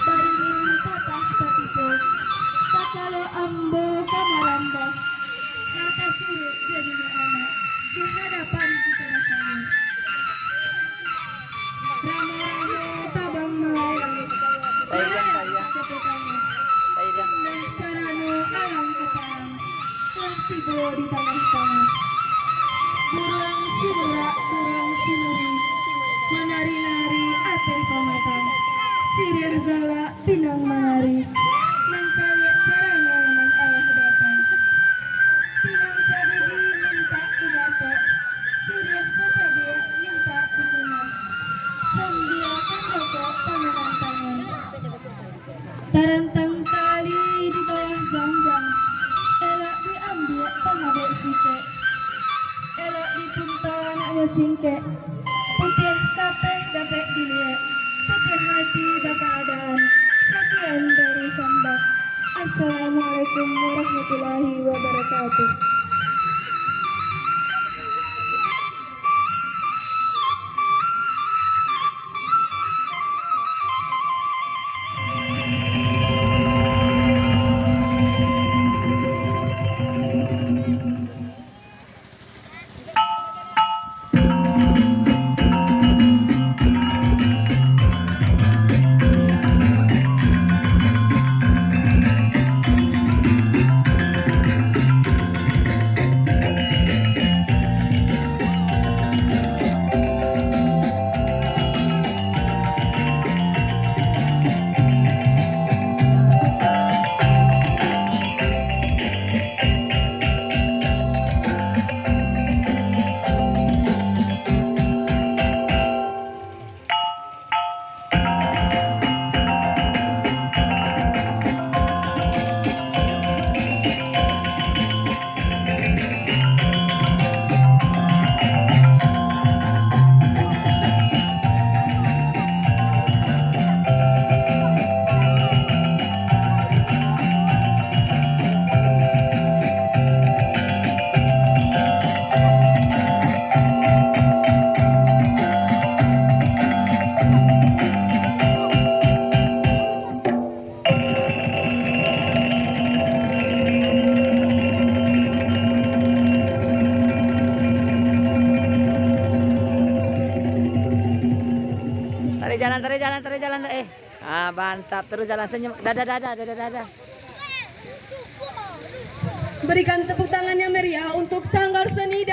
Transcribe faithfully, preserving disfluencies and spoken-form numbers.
Baringin patah patipo, takalo ambo ka marambah, ka tasuruik jadi anak di hadapan kito basayo. Ramo-ramo tabang malayang, malayang ka kotanya. Indah carano alang ka sarang, lah tibo di tangah-tangah. Buruang sinurak, buruang sinuri, manari-nari ateh pamatang. Siriah galak pinang manari, mancaliak carano nan alah datang. Pinang sagigi mintak digatok, siriah sacabiak mintak dikunam. Sambiakan rokok pamenantangan. Tarantang tali di bawah janjang, elok diambiak pangabek sikek. Elok dipunta anaknyo singkek, putiah kapeh dapek diliek, putiah hati bakaadaan. Sakian dari Sambah. Assalamualaikum warahmatullahi wabarakatuh. Tarik jalan, tarik jalan, tarik jalan, eh. Ah, mantap, terus jalan senyum. Dadah, dadah, dadah, dadah. Berikan tepuk tangan yang meriah untuk Sanggar Seni